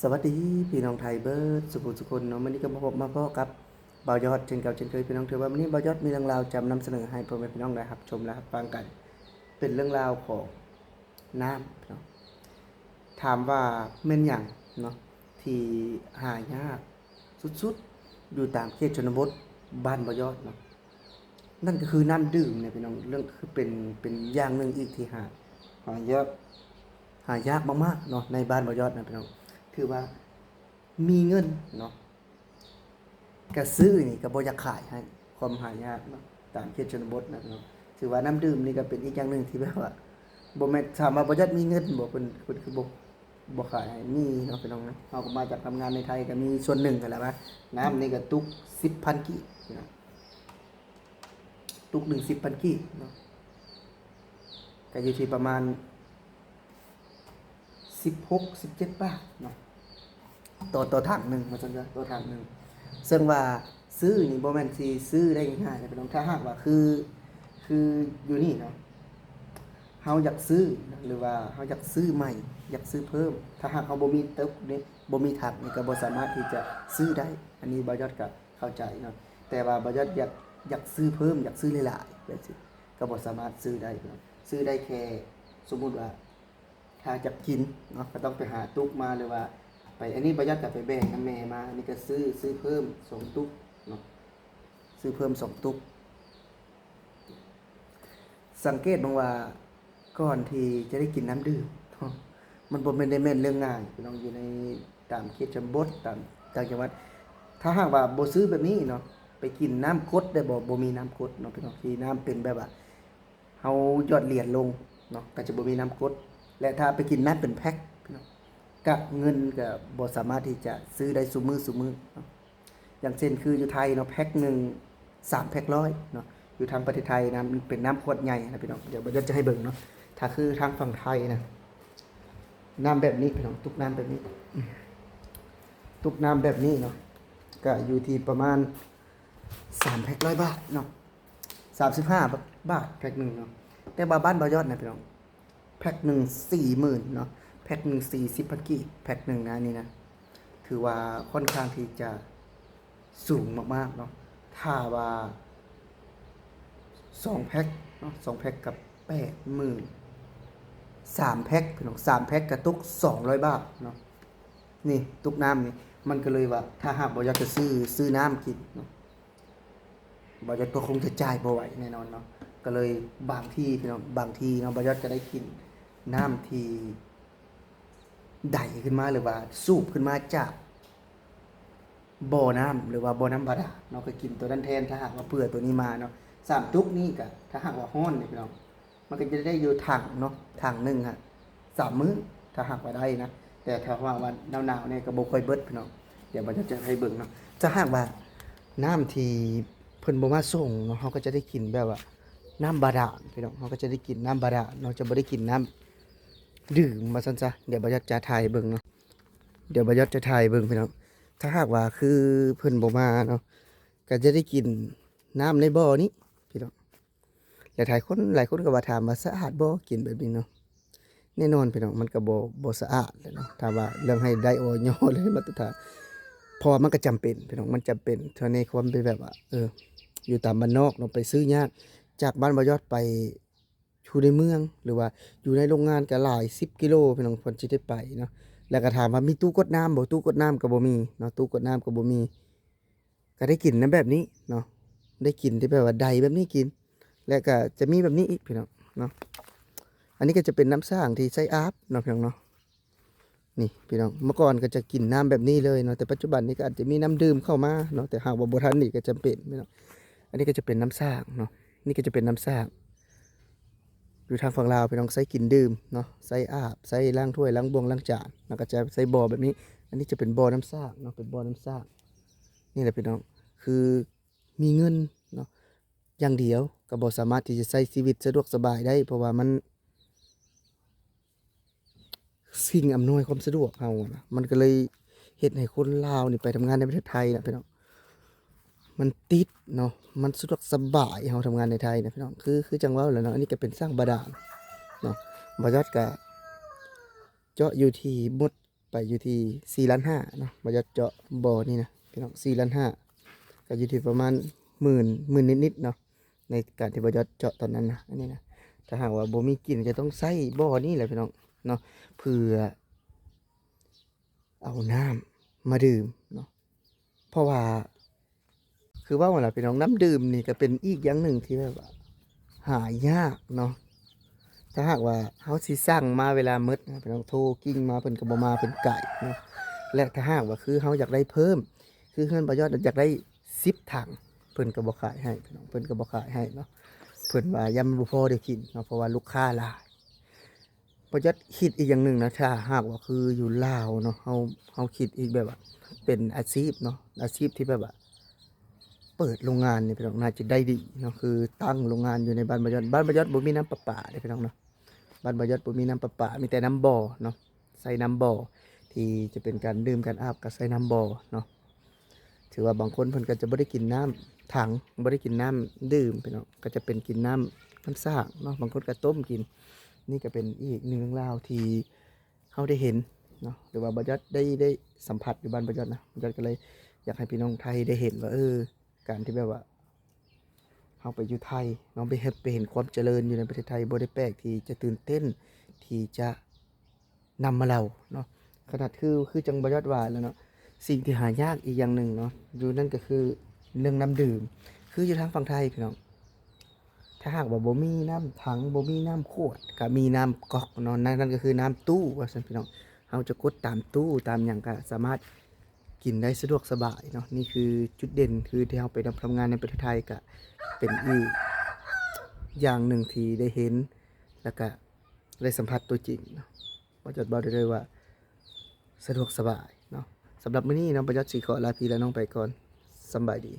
ສະຫວັດດີພີ່ນ້ອງໄທເບິດສູ່ຜູ້ສູ່ຄົນເນາະ, ມື້ນີ້ກໍມາພົບມາພໍ້ກັບບ່າວຍອດເຊັ່ນເກົ່າເຊັ່ນເຄີຍພີ່ນ້ອງ. ຖືວ່າມື້ນີ້ບ່າວຍອດມີເລື່ອງລາວຈະນຳສະເໜີໃຫ້ພໍ່ແມ່ພີ່ນ້ອງໄດ້ຮັບຊົມ ແລະ ຮັບຟັງກັນ ເປັນເລື່ອງລາວຂອງນ້ຳເນາະ. ຖາມວ່າແມ່ນຫຍັງເນາະ ທີ່ຫາຍາກສຸດໆ ຢູ່ຕາມເຂດຊົນນະບົດບ້ານບ່າວຍອດເນາະ? ນັ້ນກໍຄືນ້ຳດື່ມນີ້ພີ່ນ້ອງ, ເລື່ອງ ຄືເປັນ ເປັນຢ່າງໜຶ່ງອີກທີ່ຫາ ຫາຍາກ ຫາຍາກມາກໆເນາະ ໃນບ້ານບ່າວຍອດນະພີ່ນ້ອງ. ຖືວ່າມີເງິນເນາະ ກະຊື້ນີ້ກໍບໍ່ຢາກຂາຍໃຫ້, ຄວາມຫາຍາກເນາະ ຕາມເຂດຊົນນະບົດນະເນາະ. ຖືວ່ານ້ຳດື່ມນີ້ກໍເປັນອີກຢ່າງໜຶ່ງທີ່ແບບວ່າ ບໍ່ແມ່ນ ຖາມວ່າບ່າວຍອດມີເງິນບໍ່ ເພິ່ນ ເພິ່ນຄືບໍ່ ບໍ່ຂາຍໃຫ້ ມີເນາະພີ່ນ້ອງເນາະ. ເຮົາກໍມາຈາກທຳງານໃນໄທ ກໍມີສ່ວນໜຶ່ງຫັ້ນແຫຼະວ່າ ນ້ຳນີ້ກໍຕຸກສິບພັນກີບເນາະ, ຕຸກໜຶ່ງສິບພັນກີບເນາະ, ກໍຢູ່ທີ່ປະມານ ສິບຫົກ ສິບເຈັດບາດເນາະ ຕໍ່ ຕໍ່ຖັງໜຶ່ງ ວ່າຊັ້ນຊະ ຕໍ່ຖັງໜຶ່ງ. ເຊິ່ງວ່າຊື້ນີ້ບໍ່ແມ່ນຊິຊື້ໄດ້ງ່າຍໆນະພີ່ນ້ອງ. ຖ້າຫາກວ່າຄື ຄືຢູ່ນີ້ເນາະ ເຮົາຢາກຊື້ນະ ຫຼືວ່າເຮົາຢາກຊື້ໃໝ່ ຢາກຊື້ເພີ່ມ, ຖ້າຫາກເຮົາບໍ່ມີຕຸກນີ້ ບໍ່ມີຖັງນີ້ ກໍບໍ່ສາມາດທີ່ຈະຊື້ໄດ້. ອັນນີ້ບ່າວຍອດກໍເຂົ້າໃຈເນາະ, ແຕ່ວ່າບ່າວຍອດຢາກ ຢາກຊື້ເພີ່ມ ຢາກຊື້ຫຼາຍໆແບບຊີ້ ກໍບໍ່ສາມາດຊື້ໄດ້ເນາະ. ຊື້ໄດ້ແຄ່ ສົມມຸດວ່າ ຖ້າຈະກິນເນາະ ກໍຕ້ອງໄປຫາຕຸກມາ ຫຼືວ່າໄປ ອັນນີ້ບ່າວຍອດກໍໄປແບ່ງນຳແມ່ມາ. ອັນນີ້ກໍຊື້ ຊື້ເພີ່ມສອງຕຸກເນາະ, ຊື້ເພີ່ມສອງຕຸກ. ສັງເກດເບິ່ງວ່າກ່ອນທີ່ຈະໄດ້ກິນນ້ຳດື່ມເນາະ ມັນບໍ່ແມ່ນ ໄດ້ແມ່ນເລື່ອງງ່າຍພີ່ນ້ອງ, ຢູ່ໃນຕາມເຂດຊົນນະບົດ ຕາມຕ່າງຈັງຫວັດ. ຖ້າຫາກວ່າບໍ່ຊື້ແບບນີ້ເນາະ ໄປກິນນ້ຳກົດໄດ້ບໍ່? ບໍ່ມີນ້ຳກົດເນາະພີ່ນ້ອງ, ທີ່ນ້ຳເປັນແບບວ່າ ເຮົາຢອດຫຼຽນລົງເນາະ ກໍຈະບໍ່ມີນ້ຳກົດ. ແລະ ຖ້າໄປກິນນ້ຳເປັນແພັກພີ່ນ້ອງ ກະເງິນກໍບໍ່ສາມາດທີ່ຈະຊື້ໄດ້ຊຸມື້ ຊຸມື້ເນາະ. ຢ່າງເຊັ່ນຄືຢູ່ໄທເນາະ ແພັກໜຶ່ງ ສາມແພັກຮ້ອຍເນາະ, ຢູ່ທາງປະເທດໄທນະ ມັນເປັນນ້ຳຂວດໃຫຍ່ນະພີ່ນ້ອງ. ດຽວບ່າວຍອດຈະໃຫ້ເບິ່ງເນາະ. ຖ້າຄືທາງຝັ່ງໄທນະ ນ້ຳແບບນີ້ພີ່ນ້ອງ ຕຸກນ້ຳແບບນີ້ ຕຸກນ້ຳແບບນີ້ເນາະ ກະຢູ່ທີ່ປະມານ ສາມແພັກຮ້ອຍບາດເນາະ, ສາມສິບຫ້າບາດແພັກໜຶ່ງເນາະ. ແຕ່ວ່າບ້ານບ່າວຍອດນະພີ່ນ້ອງ ແພັກໜຶ່ງສີ່ໝື່ນເນາະ, ແພັກໜຶ່ງສີ່ສິບພັນກີບ ແພັກໜຶ່ງນະ ອັນນີ້ນະ ຖືວ່າຂ້ອນຂ້າງທີ່ຈະສູງມາກໆເນາະ. ຖ້າວ່າສອງແພັກເນາະ ສອງແພັກກໍແປດໝື່ນ, ສາມແພັກພີ່ນ້ອງ ສາມແພັກກໍຕົກສອງຮ້ອຍບາດເນາະ. ນີ້ຕຸກນ້ຳນີ້ ມັນກໍເລີຍວ່າ ຖ້າຫາກບໍ່ຢາກຈະຊື້ ຊື້ນ້ຳກິນເນາະ ບ່າວຍອດກໍຄົງຈະຈ່າຍບໍ່ໄຫວແນ່ນອນເນາະ. ກໍເລີຍບາງທີພີ່ນ້ອງ ບາງທີເນາະ ບ່າວຍອດກໍໄດ້ກິນນ້ຳທີ່ໄດຂຶ້ນມາ ຫຼືວ່າສູບຂຶ້ນມາຈາກບໍ່ນ້ຳ ຫຼືວ່າບໍ່ນ້ຳບາດານເນາະ, ກໍກິນຕົວນັ້ນແທນ. ຖ້າຫາກວ່າເຜື່ອຕົວນີ້ມາເນາະ ສາມຕຸກນີ້ກໍ ຖ້າຫາກວ່າຮ້ອນນີ້ພີ່ນ້ອງ ມັນກໍຈະໄດ້ຢູ່ຖັງເນາະ ຖັງໜຶ່ງຫະ ສາມມື້ ຖ້າຫາກວ່າໄດ້ນະ. ແຕ່ຖ້າຫາກວ່າໜາວໆແດ່ກໍບໍ່ຄ່ອຍເບິດພີ່ນ້ອງ. ດຽວບ່າວຍອດຈະໃຫ້ເບິ່ງເນາະ, ຖ້າຫາກວ່ານ້ຳທີ່ເພິ່ນບໍ່ມາສົ່ງເນາະ ເຮົາກໍຈະໄດ້ກິນແບບວ່ານ້ຳບາດານພີ່ນ້ອງ, ເຮົາກໍຈະໄດ້ກິນນ້ຳບາດານເນາະ ຈະບໍ່ໄດ້ກິນນ້ຳດື່ມວ່າຊັ້ນຊະ. ດຽວບ່າວຍອດຈະຖ່າຍໃຫ້ເບິ່ງເນາະ, ດຽວບ່າວຍອດຈະຖ່າຍໃຫ້ເບິ່ງພີ່ນ້ອງ. ຖ້າຫາກວ່າຄືເພິ່ນບໍ່ມາເນາະ ກໍຈະໄດ້ກິນນ້ຳໃນບໍ່ນີ້ພີ່ນ້ອງ. ແລະ ຫຼາຍຄົນ ຫຼາຍຄົນກໍວ່າ ຖາມວ່າສະອາດບໍ່ ກິນແບບນີ້ເນາະ? ແນ່ນອນພີ່ນ້ອງ ມັນກໍບໍ່ ບໍ່ສະອາດແຫຼະເນາະ ຖ້າວ່າເລື່ອງໃຫ້ໄດ້ ອອຍ ແລະ ມາດຕະຖານ ເພາະວ່າມັນກໍຈຳເປັນພີ່ນ້ອງ ມັນຈຳເປັນ ເທື່ອໃນຄວາມເປັນແບບວ່າ ເອີ ຢູ່ຕາມບ້ານນອກເນາະ ໄປຊື້ຍາກ ຈາກບ້ານບ່າວຍອດໄປຢູ່ໃນເມືອງ ຫຼືວ່າຢູ່ໃນໂລງງານກໍຫຼາຍສິບກິໂລພີ່ນ້ອງ ເພິ່ນຊິໄດ້ໄປເນາະ. ແລ້ວກໍຖາມວ່າມີຕູ້ກົດນ້ຳບໍ່? ຕູ້ກົດນ້ຳກໍບໍ່ມີເນາະ ຕູ້ກົດນ້ຳກໍບໍ່ມີ. ກໍໄດ້ກິນນຳແບບນີ້ເນາະ ໄດ້ກິນທີ່ແບບວ່າໄດແບບນີ້ກິນ ແລະ ກໍຈະມີແບບນີ້ອີກພີ່ນ້ອງເນາະ. ອັນນີ້ກໍຈະເປັນນ້ຳສ້າງທີ່ໃຊ້ອາບເນາະພີ່ນ້ອງເນາະ. ນີ້ພີ່ນ້ອງ ເມື່ອກ່ອນກໍຈະກິນນ້ຳແບບນີ້ເລີຍເນາະ ແຕ່ປັດຈຸບັນນີ້ກໍອາດຈະມີນ້ຳດື່ມເຂົ້າມາເນາະ ແຕ່ຫາກວ່າບໍ່ທັນນີ້ກໍຈຳເປັນພີ່ນ້ອງ. ອັນນີ້ກໍຈະເປັນນ້ຳສ້າງເນາະ ນີ້ກໍຈະເປັນນ້ຳສ້າງ ຢູ່ທາງຝັ່ງລາວພີ່ນ້ອງ ໃຊ້ກິນດື່ມເນາະ ໃຊ້ອາບ ໃຊ້ລ້າງຖ້ວຍ ລ້າງບ່ວງ ລ້າງຈານ ແລ້ວກໍຈະໃຊ້ບໍ່ແບບນີ້. ອັນນີ້ຈະເປັນບໍ່ນ້ຳສ້າງເນາະ ເປັນບໍ່ນ້ຳສ້າງ. ນີ້ແຫຼະພີ່ນ້ອງ ຄືມີເງິນເນາະຢ່າງດຽວ ກໍບໍ່ສາມາດທີ່ຈະໃຊ້ຊີວິດສະດວກສະບາຍໄດ້ ເພາະວ່າມັນ ສິ່ງອຳນວຍຄວາມສະດວກເຮົານະ ມັນກໍເລີຍເຮັດໃຫ້ຄົນລາວນີ້ໄປທຳງານໃນປະເທດໄທນະພີ່ນ້ອງ ມັນຕິດເນາະ ມັນສະດວກສະບາຍ ເຮົາທຳງານໃນໄທນະພີ່ນ້ອງ. ຄື ຄືຈັ່ງເວົ້າແຫຼະເນາະ ອັນນີ້ກໍເປັນສ້າງບາດານເນາະ ບ່າວຍອດກໍເຈາະຢູ່ທີ່ໝົດ ໄປຢູ່ທີ່ສີ່ລ້ານຫ້າເນາະ ບໍ່ຢອດເຈາະບໍ່ນີ້ນະພີ່ນ້ອງ ສີ່ລ້ານຫ້າ ກໍຢູ່ທີ່ປະມານໝື່ນ ໝື່ນນິດໆເນາະ ໃນການທີ່ບໍ່ຢອດເຈາະຕອນນັ້ນນະ ອັນນີ້ນະ ຖ້າຫາກວ່າບໍ່ມີກິນກໍຕ້ອງໃຊ້ບໍ່ນີ້ແຫຼະພີ່ນ້ອງເນາະ ເພື່ອເອົານ້ຳມາດື່ມເນາະ ເພາະວ່າ ຄືເວົ້າຫັ້ນລະພີ່ນ້ອງ ນ້ຳດື່ມນີ້ກໍເປັນອີກຢ່າງໜຶ່ງທີ່ແບບວ່າຫາຍາກເນາະ ຖ້າຫາກວ່າເຮົາຊິສັ່ງມາເວລາໝົດນະພີ່ນ້ອງ ໂທກິ່ງມາເພິ່ນກໍບໍ່ມາ ເພິ່ນໄກເນາະ ແລະ ຖ້າຫາກວ່າຄືເຮົາຢາກໄດ້ເພີ່ມ ຄືເຮືອນບໍ່ຢອດຢາກໄດ້ສິບຖັງ ເພິ່ນກໍບໍ່ຂາຍໃຫ້ພີ່ນ້ອງ ເພິ່ນກໍບໍ່ຂາຍໃຫ້ເນາະ ເພິ່ນວ່າຢ້ານບໍ່ພໍໄດ້ກິນເນາະ ເພາະວ່າລູກຄ້າຫຼາຍ. ບໍ່ຢາກຄິດອີກຢ່າງໜຶ່ງນະ ຖ້າຫາກວ່າຄືຢູ່ລາວເນາະ ເຮົາ ເຮົາຄິດອີກແບບວ່າເປັນອາຊີບເນາະ ອາຊີບທີ່ແບບວ່າເປີດໂຮງງານນີ້ພີ່ນ້ອງ ໜ້າຈະໄດ້ດີເນາະ ຄືຕັ້ງໂຮງງານຢູ່ໃນບ້ານບໍ່ຢອດ ບ້ານບໍ່ຢອດບໍ່ມີນ້ຳປະປາເດ້ພີ່ນ້ອງເນາະ ບ້ານບໍ່ຢອດບໍ່ມີນ້ຳປະປາ ມີແຕ່ນ້ຳບໍ່ເນາະ ໃຊ້ນ້ຳບໍ່ທີ່ຈະເປັນການດື່ມການອາບ ກໍໃຊ້ນ້ຳບໍ່ເນາະ. ຖືວ່າບາງຄົນເພິ່ນກໍຈະບໍ່ໄດ້ກິນນ້ຳຖັງ ບໍ່ໄດ້ກິນນ້ຳດື່ມພີ່ນ້ອງ ກໍຈະເປັນກິນນ້ຳ ນ້ຳສ້າງເນາະ ບາງຄົນກໍຕົ້ມກິນ. ນີ້ກໍເປັນອີກໜຶ່ງເລື່ອງລາວທີ່ເຮົາໄດ້ເຫັນເນາະ ຫຼືວ່າບໍ່ຢອດໄດ້ ໄດ້ສຳຜັດຢູ່ບ້ານບໍ່ຢອດນະ ບໍ່ຢອດກໍເລີຍຢາກໃຫ້ພີ່ນ້ອງໄທໄດ້ເຫັນວ່າ ເອີ ການທີ່ແບບວ່າເຮົາໄປຢູ່ໄທເນາະ ໄປເຫັນ ໄປເຫັນຄວາມຈະເລີນຢູ່ໃນປະເທດໄທ ບໍ່ໄດ້ແປກທີ່ຈະຕື່ນເຕັ້ນທີ່ຈະ ນຳມາເລົ່າເນາະ ຂະໜາດຄື ຄືຈັ່ງບໍ່ຢອດວ່າແລ້ວເນາະ ສິ່ງທີ່ຫາຍາກອີກຢ່າງໜຶ່ງເນາະ ຢູ່ນັ້ນກໍຄືເລື່ອງນ້ຳດື່ມ ຄືຢູ່ທາງຝັ່ງໄທພີ່ນ້ອງ ຖ້າຫາກວ່າບໍ່ມີນ້ຳຖັງ ບໍ່ມີນ້ຳຂວດ ກໍມີນ້ຳກັອກເນາະ ນັ້ນ ນັ້ນກໍຄືນ້ຳຕູ້ວ່າຊັ້ນພີ່ນ້ອງ ເຮົາຈະກົດຕາມຕູ້ຕາມຫຍັງກໍສາມາດກິນໄດ້ສະດວກສະບາຍເນາະ ນີ້ຄືຈຸດເດັ່ນ ຄືທີ່ເຮົາໄປນຳທຳງານໃນປະເທດໄທ ກໍເປັນອີກຢ່າງໜຶ່ງທີ່ໄດ້ເຫັນ ແລ້ວກໍ ໄດ້ສຳຜັດຕົວຈິງເນາະ ບໍ່ຢອດເວົ້າໄດ້ເລີຍວ່າສະດວກສະບາຍເນາະ. ສຳລັບມື້ນີ້ເນາະ ບໍ່ຢອດຊິຂໍລາພີ່ລານ້ອງໄປກ່ອນ. ສຳບາຍດີ.